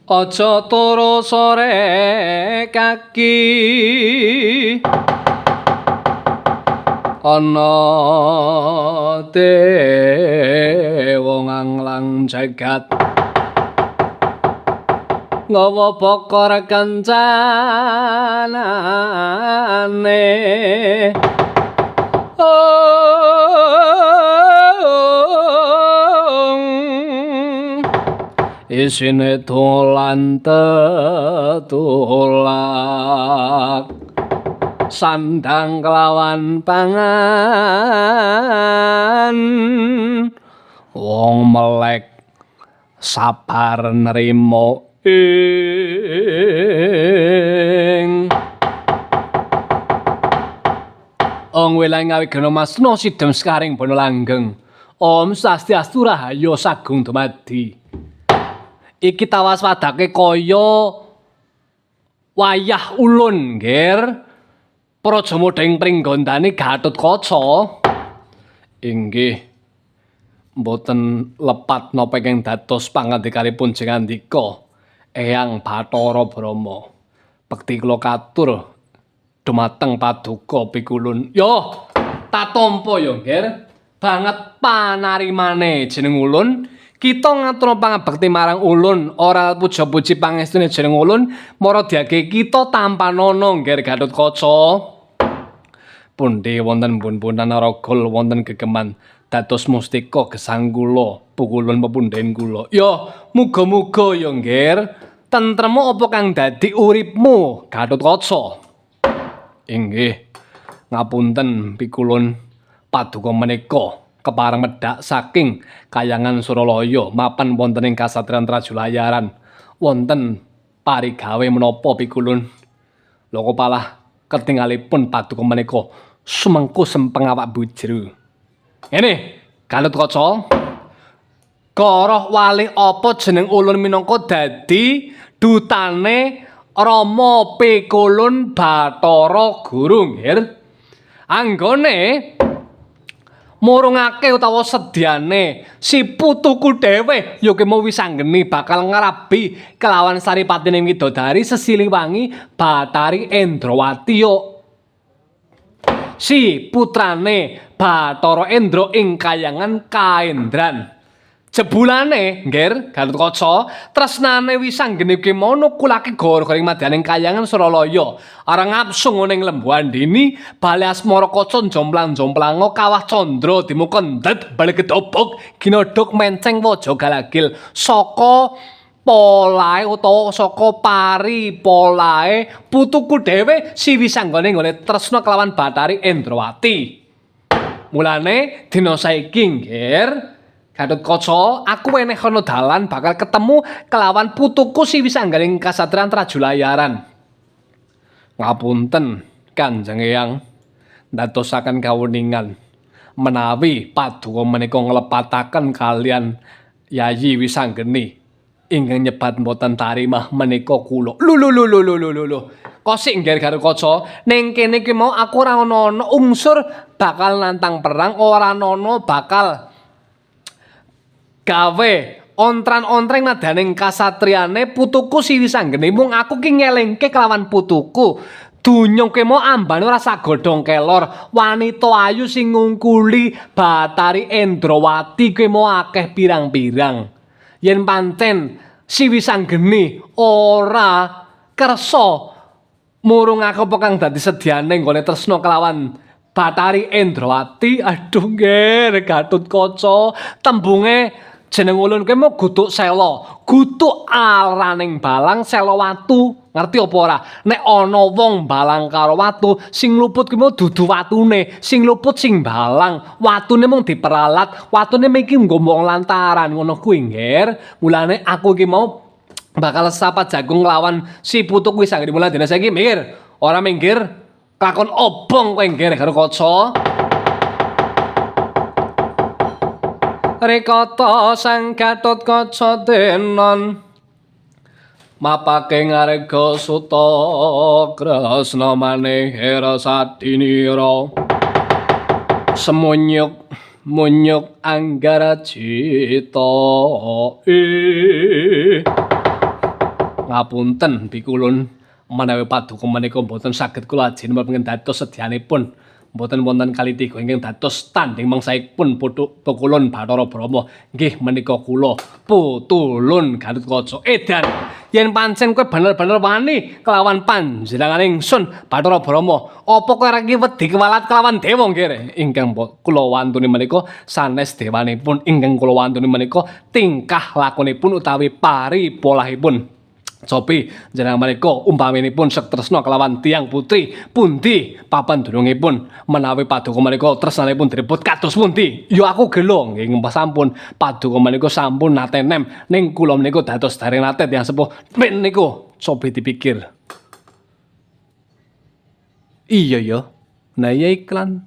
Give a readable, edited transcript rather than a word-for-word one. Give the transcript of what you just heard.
Aja turu sore kaki ana dewa nganglang jagat ngawa bokor kencanane. Isine dolan tetulak sandang kelawan pangan wong melek sabar nrimo ing Ong welang ngawigana masna sidem sekaring bono langgeng. Om Swastiastu Rahayu Sagung Dumadi. Iki tawaspadake kaya wayah ulun, Ngger. Praja Muda ing Pringgondani Gatotkaca. Inggih. Mboten lepat napa ingkang dados pangandikanipun Jengandika Eyang Bathara Brahma. Bekti kula katur dumateng paduka pikulun. Yo, tatampa ya, Ngger. Banget panarimane jeneng ulun. Kita ngatur pangabekti marang ulun, ora puja-puji pangestune jeneng ulun, mara diage kita tampanana, Ngger Gatotkaca. Pundi wonten bun-bunan ragol wonten gegeman dados mustika gesang kula, pukulun pepundhen kula. Yo, muga-muga ya, Ngger, tentremo apa kang dadi uripmu, Gatotkaca. Inggih, ngapunten pikulun, paduka menika kepareng medhak saking kayangan Suralaya mapan wonten ing kasatriyan Trajulayaran. Wonten parigawe menapa pikulun? Lha kok palah ketingalipun paduka menika sumengku sempeng awak bujru. Ngene, Gatotkaca. Goroh walih apa jeneng ulun minangka dadi dutane Rama Pikulun Bathara Guru, Nggir. Anggone murungake utawa sedyane si putuku dhewe ya ki mau wis anggeni bakal ngrabi kelawan saripatine widodari Sesiliwangi Bathari Endrawati yo. Si putrane Bathara Endra ing kayangan Kaendran. Jebulane, Ngger, Gatotkaca, tresnane Wisanggeni ki mau nukulake gara-gara ing madyaning kayangan Suralaya. Ora ngapsung ning Lembu Andini, bali asmara kaca jomplang-jomplango kawah candra dimuka ndet bali gedobok ginodhok menceng waja galagil saka polahe utawa saka pari polahe putuku dhewe si Wisanggeni nggone tresna kelawan Bathari Endrawati. Mulane dina saiki, Ngger, Gatotkaca, aku weneh ana dalan bakal ketemu kelawan putuku si Wisanggeni kasatriyan Trajulayaran. Ngapunten, Kanjeng Eyang, ndadosaken kawuningan menawi paduka menika nglepataken kalian Yayi Wisanggeni ingkang nyebat mboten tarimah menika kula. Lho lho lho lho lho lho lho. Kosik Ngger Gatotkaca, ning kene iki mau aku ora ana unsur bakal nantang perang, ora ana bakal gawe ontran-ontreng madaning kasatriyane putuku si Wisanggeni. Mung aku ki ngelingke kelawan putuku. Donya ki mau ambane ora sagodhong kelor. Wanita ayu sing ngungkuli Bathari Endrawati ki mau akeh pirang-pirang. Yen pancen si Wisanggeni ora kersa murungake apa kang dadi sedyane nggone tresna kelawan Bathari Endrawati, aduh Ngger Gatotkaca, tembunge jeneng ulun kuwi mau gutuk sela, gutuk araning balang sela watu. Ngerti apa ora? Nek ana wong balang karo watu, sing luput kuwi mau dudu watune, sing luput sing balang. Watune mung diperalat, watune iki nggo wong lantaran ngono kuwi, Ngger. Mulane aku iki mau bakal sapa jagung nglawan si putu kuwi sanggene. Mulane dina saiki minggir, ora minggir lakon obong kowe, Ngger Gatotkaca. Rikata Sang Gatotkaca denon mapake ngarga suta Kresna manih hera sadinira semunyuk munyuk anggara cita. Ngapunten Bikulun, menawi paduka menika mboten saged kula ajeni menapa dados sedyanipun mboten wonten kalitiga ingkang dados tanding mangsaipun putu Pukulun Bathara Brahma nggih menika kula Putulun Gatotkaca. Edan, yen pancen kowe bener-bener wani kelawan panjenengan ingsun Bathara Brahma, apa kowe ora iki wedi kewalat kelawan dewa nggih? Ingkang kula wantuni menika sanes dewanipun, ingkang kula wantuni menika tingkah lakunipun utawi paripolahipun. Cobi jenengan menika umpaminipun sektresna kelawan tiyang putri, pundi papan dunungipun menawi paduka menika tresnanipun direbut, kados pundi? Ya aku gelo nggih sampun paduka menika sampun nate nem ning kula menika dados dereng nate tiyang sepuh ben niku cobi dipikir. Iya ya. Nah iya iklan.